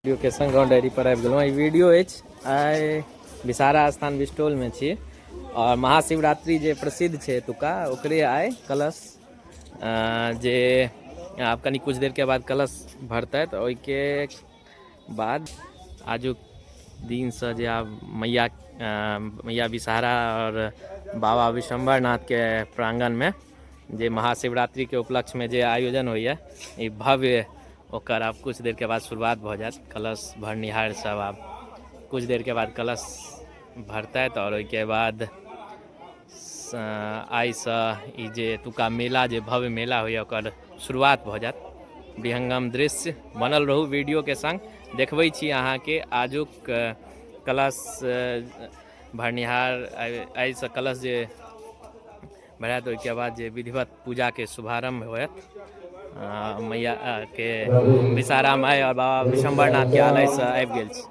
Video के संग गाँव डायरी पर आबि गेलहुँ। ई वीडियो अछि, आइ विषहारा स्थान बिस्टोल में छी और महाशिवरात्रि जे प्रसिद्ध छै एतुका, ओकरे आइ कलश जे आब कनि कुछ देर के बाद कलश भरतै, तऽ ओहिके बाद आजुक दिनसँ जे आब मैया मैया विषहारा और बाबा विश्वम्भर नाथ के प्रांगण में जे महाशिवरात्रि के उपलक्ष्य में जे आयोजन होइए ई भव्य, ओकर आब कुछ देरके बाद शुरुआत भऽ जायत। कलश भरनिहार सब आब कुछ देरके बाद कलश भरतथि आओर ओहिके बाद आइसँ ई जे एतुका मेला, जे भव्य मेला होइए, ओकर शुरुआत भऽ जायत। विहंगम दृश्य, बनल रहू वीडियोके संग, देखबै छी अहाँके आजुक कलश भरनिहार। एहिसँ कलश जे भरायत, ओहिके बाद जे विधिवत पूजाके शुभारम्भ होयत मैया के, विषहारा माय आओर बाबा विश्वम्भर नाथके आलयसँ आबि गेल छी।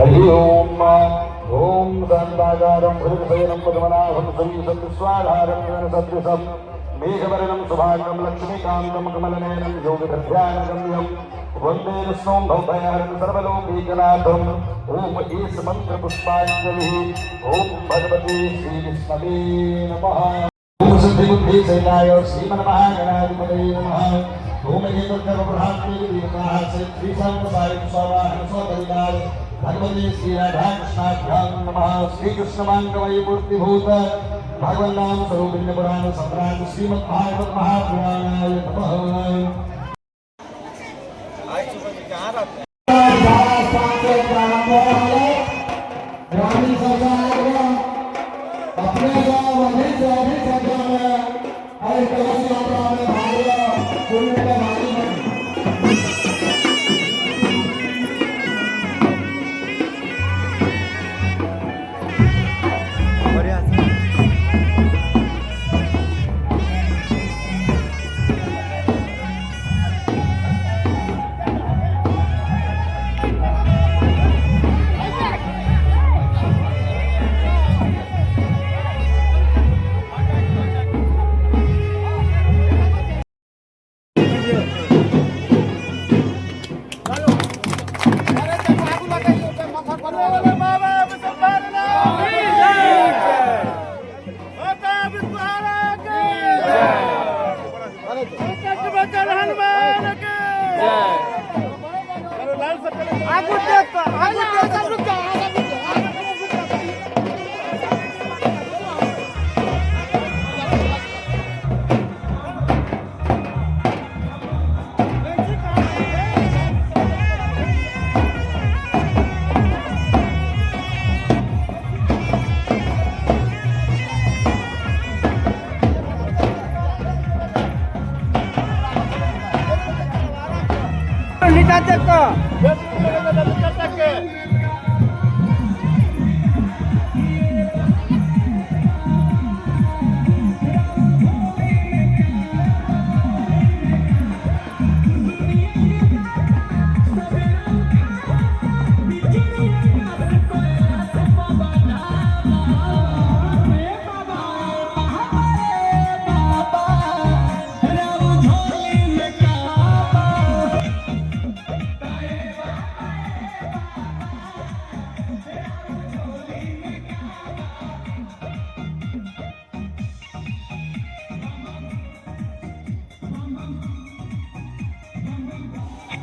हरि ओम। ओम शान्ताकारं भुजगशयनं पद्मनाभं सरीशं विश्वाधारं गगनसदृशं मेघवर्णं शुभांगं लक्ष्मीकान्तं कमलनयनं योगिभ्यानगम्यं वन्दे विष्णुं भवभयहरं सर्वलोकैकनाथम्। ओम ईश मंत्र पुष्पांजलि। ओम भगवते श्री विष्णवे नमः। ओम सिद्धि बुद्धि सहिताय श्रीमन्महागणाधिपतये नमः। ओम एतद्गर्भप्रधान्ते श्री साई स्वावाहन स्वपरिवार भगवते श्री राधाकृष्णाभ्यां नमः। श्रीकृष्णमाङ्गमयी मूर्तिभूत भगवन्नाम स्वरूपिण्य पुराण सम्राट श्रीमद्भागवत महापुराणाय नमः। ग्रामीण सरकार अपने सब अधिक से अधिक संख्या में एहि कलश यात्रा में भाग लिअ, पुण्य के भागी बनी।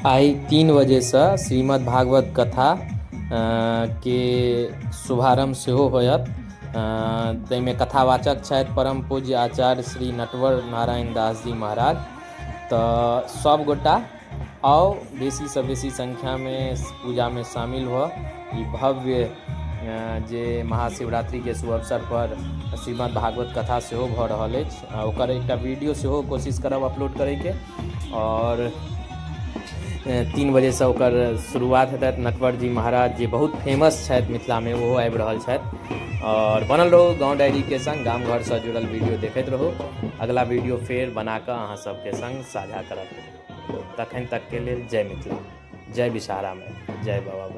आइ 3 बजेसँ श्रीमद् भागवत कथा के शुभारम्भ सेहो होयत। ताहिमे कथावाचक छथि परम पूज्य आचार्य श्री नटवर नारायण दास जी महाराज। तऽ सब गोटा आउ, बेसीसँ बेसी संख्यामे पूजामे शामिल हुअ। ई भव्य जे महाशिवरात्रिके शुभ अवसर पर श्रीमद् भागवत कथा सेहो भऽ रहल अछि, ओकर एकटा वीडियो सेहो कोशिश करब अपलोड करैके। आओर 3 बजेसँ ओकर शुरुआत हेतै। नटवर जी महाराज जे बहुत फेमस छथि मिथिलामे, ओहो आबि रहल छथि। आओर बनल रहू गाँव डायरीके संग, गाम घरसँ जुड़ल वीडियो देखैत रहू। अगला वीडियो फेर बनाकऽ अहाँ सबके संग साझा करब। तखन तकके लेल जय मिथिला, जय विषहारामे, जय बाबा।